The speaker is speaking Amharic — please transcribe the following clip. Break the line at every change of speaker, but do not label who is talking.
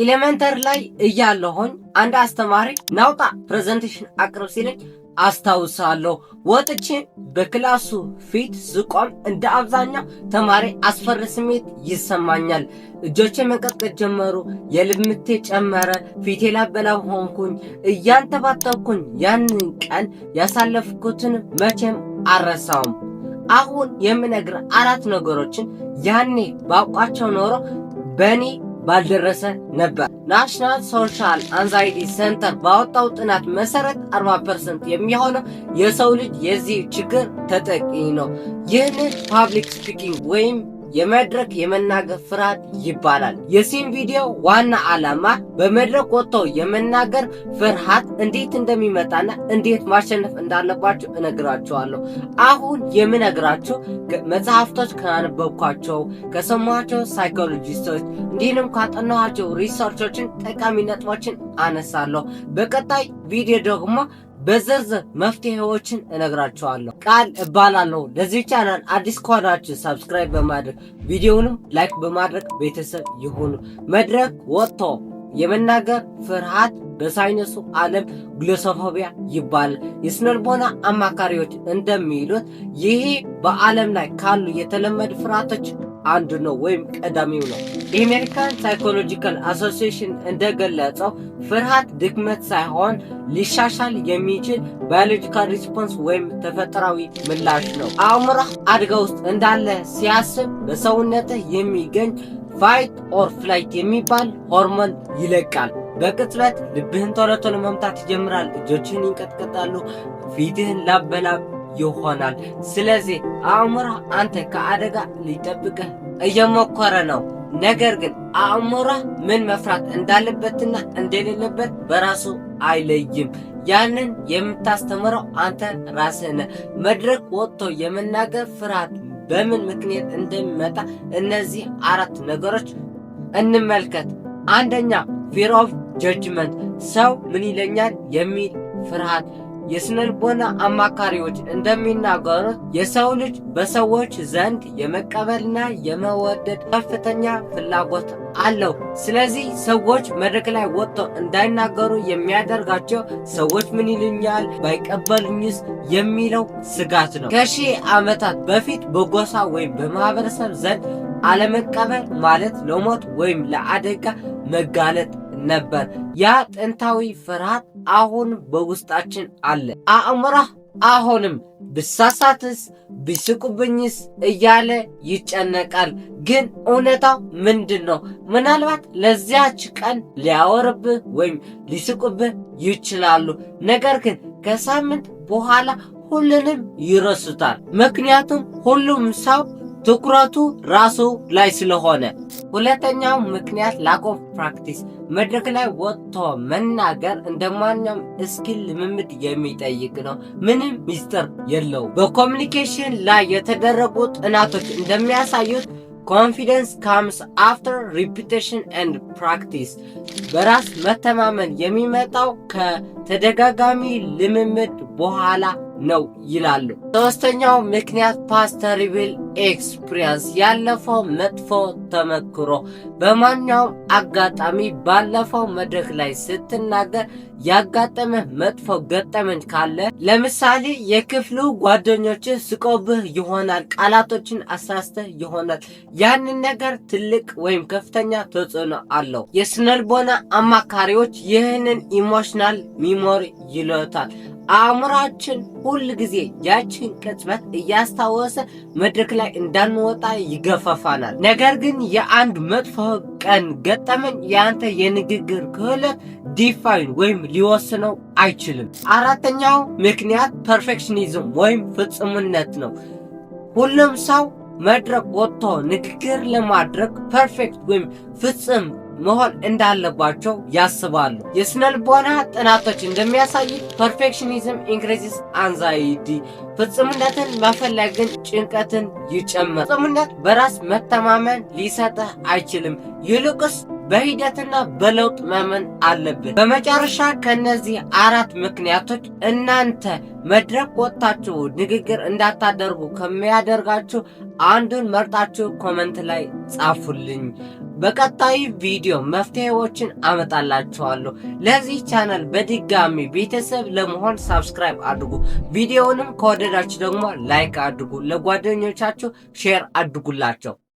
Elementary ላይ እያለሁኝ አንድ አስተማሪ ና ውጣ presentation አቅርብ ሲለኝ አስታውሳለሁ። ወጥቼ በ class ኡ ፊት ስቆም እንደ አብዛኛው ተማሪ አስፈሪ ስሜት ይሰማኛል። እጆቼ መንቀጥቀጥ ጀመሩ፣ የልብ ምቴ ጨመረ፣ ፊቴ ላብ በላብ ሆንኩኝ። እያንተባተብኩኝ ያንን ቀን ያሳለፍኩትን መቼም አልረሳውም። አሁን የምነግርህ አራት ነገሮችን ያኔ ባውቃቸው ኖሮ በእኔ ባልደረሰ ነበር። National Social Anxiety Center ባወጣው ጥናት መሰረት 40% የሚሆነው የሰው ልጅ የዚህ ችግር ተጠቂ ነው። ይህንን public speaking ወይም የመድረክ የመናገር ፍርሃት ይባላል። የዚህን ቪዲዮ ዋና ዓላማ በመድረክ ወጥቶ የመናገር ፍርሃት እንዴት እንደሚመጣና እንዴት ማሸነፍ እንዳለባችሁ እነግራችኋለሁ። አሁን የምነግራችሁ መጽሐፍቶች ካነበብኳቸው፣ ከሰማኋቸው ሳይኮሎጂስቶች እንዲሁም ካጠናኋቸው research ኦችን ጠቃሚ ነጥቦችን አነሳለሁ። በቀጣይ ቪዲዮ ደግሞ በዝርዝር መፍትሄዎችን እነግራችኋለሁ። ቃል እባላለሁ። ለዚህ ቻናል አዲስ ከሆናችሁ subscribe በማድረግ ቪዲዮውንም like በማድረግ ቤተሰብ ይሁኑ። መድረክ ወጥቶ የመናገር ፍርሃት በሳይንሱ ዓለም glossophobia ይባላል። የስነልቦና አማካሪዎች እንደሚሉት ይሄ በዓለም ላይ ካሉ የተለመዱ ፍርሃቶች አንዱ ነው ወይም ቀዳሚው ነው። የ American Psychological Association እንደገለጸው ፍርሃት ድክመት ሳይሆን ሊሻሻል የሚችል biological response ወይም ተፈጥሯዊ ምላሽ ነው። አእምሮህ አደጋ ውስጥ እንዳለ ሲያስብ በሰውነትህ የሚገኝ fight or flight የሚባል ሆርሞን ይለቃል። በቅጽበት ልብህን ቶሎ ቶሎ መምታት ይጀምራል። እጆችህን ይንቀጥቀጣሉ። ፊትህን ላብ በላብ ይሆናል። ስለዚህ አእምሮህ አንተ ከአደጋ ሊጠብቅህ እየሞከረ ነው። ነገር ግን አእምሮህ ምን መፍራት እንዳለበትና እንደሌለበት በራሱ አይለይም። ያንን የምታስተምረው አንተ ራስህ ነህ። መድረክ ወጥቶ የመናገር ፍርሃት በምን ምክንያት እንደሚመጣ እነዚህ አራት ነገሮች እንመልከት። አንደኛ፣ fear of judgment፣ ሰው ምን ይለኛል የሚል ፍርሃት። የስነልቦና አማካሪዎች እንደሚናገሩት የሰው ልጅ በሰዎች ዘንድ የመቀበልና የመወደድ ከፍተኛ ፍላጎት አለው። ስለዚህ ሰዎች መድረክ ላይ ወጥተው እንዳይናገሩ የሚያደርጋቸው ሰዎች ምን ይሉኛል፣ ባይቀበሉኝስ የሚለው ስጋት ነው። ከሺህ ዓመታት በፊት በጎሳ ወይም በማህበረሰብ ዘንድ አለመቀበል ማለት ለሞት ወይም ለአደጋ መጋለጥ ነበር። ያ ጥንታዊ ፍርሃት አሁን በውስጣችን አለ። አእምሮህ አሁንም ብሳሳትስ፣ ቢስቁብኝስ እያለ ይጨነቃል። ግን እውነታው ምንድን ነው? ምናልባት ለዚያች ቀን ሊያወሩብህ ወይም ሊስቁብህ ይችላሉ። ነገር ግን ከሳምንት በኋላ ሁሉንም ይረሱታል። ምክንያቱም ሁሉም ሰው ትኩረቱ ራሱ ላይ ስለሆነ። ሁለተኛው ምክንያት lack of practice። መድረክ ላይ ወጥቶ መናገር እንደ ማንኛውም skill ልምምድ የሚጠይቅ ነው። ምንም ሚስጥር የለውም። በ communication ላይ የተደረጉ ጥናቶች እንደሚያሳዩት confidence comes after repetition and practice። በራስ መተማመን የሚመጣው ከተደጋጋሚ ልምምድ በኋላ ነው ይላሉ። ሶስተኛው ምክንያት past terrible experience፣ ያለፈው መጥፎ ተመክሮ። በማንኛውም አጋጣሚ ባለፈው መድረክ ላይ ስትናገር ያጋጠመህ መጥፎ ገጠመኝ ካለ፣ ለምሳሌ የክፍሉ ጓደኞችህ ስቀውብህ ይሆናል፣ ቃላቶችን አሳስተህ ይሆናል። ያንን ነገር ትልቅ ወይም ከፍተኛ ተጽዕኖ አለው። የስነልቦና አማካሪዎች ይህንን emotional memory ይሉታል። አእምሯችን ሁል ጊዜ ያችን ቅጽበት እያስታወሰ መድረክ ላይ እንዳንወጣ ይገፋፋናል። ነገር ግን የአንድ መጥፎ ቀን ገጠመኝ የአንተ የንግግር ክህሎት define ወይም ሊወስነው አይችልም። አራተኛው ምክንያት perfectionism ወይም ፍጹምነት ነው። ሁሉም ሰው መድረክ ወጥቶ ንግግር ለማድረግ perfect ወይም ፍጹም መሆን እንዳለባቸው ያስባሉ። የስነልቦና ጥናቶች እንደሚያሳዩት perfectionism increases anxiety፣ ፍጹምነትን መፈለግን ጭንቀትን ይጨምራል። ፍጹምነት በራስ መተማመን ሊሰጥህ አይችልም። ይልቁንስ በሂደትና በለውጥ ማመን አለብን። በመጨረሻ ከነዚህ አራት ምክንያቶች እናንተ መድረክ ወጥታችሁ ንግግር እንዳታደርጉ ከሚያደርጋችሁ አንዱን መርጣችሁ comment ላይ ጻፉልኝ። በቀጣይ ቪዲዮ መፍትሄዎችን አመጣላችኋለሁ። ለዚህ ቻናል በድጋሚ ቤተሰብ ለመሆን subscribe አድርጉ። ቪዲዮውንም ከወደዳችሁ ደግሞ like አድርጉ። ለጓደኞቻችሁ share አድርጉላቸው።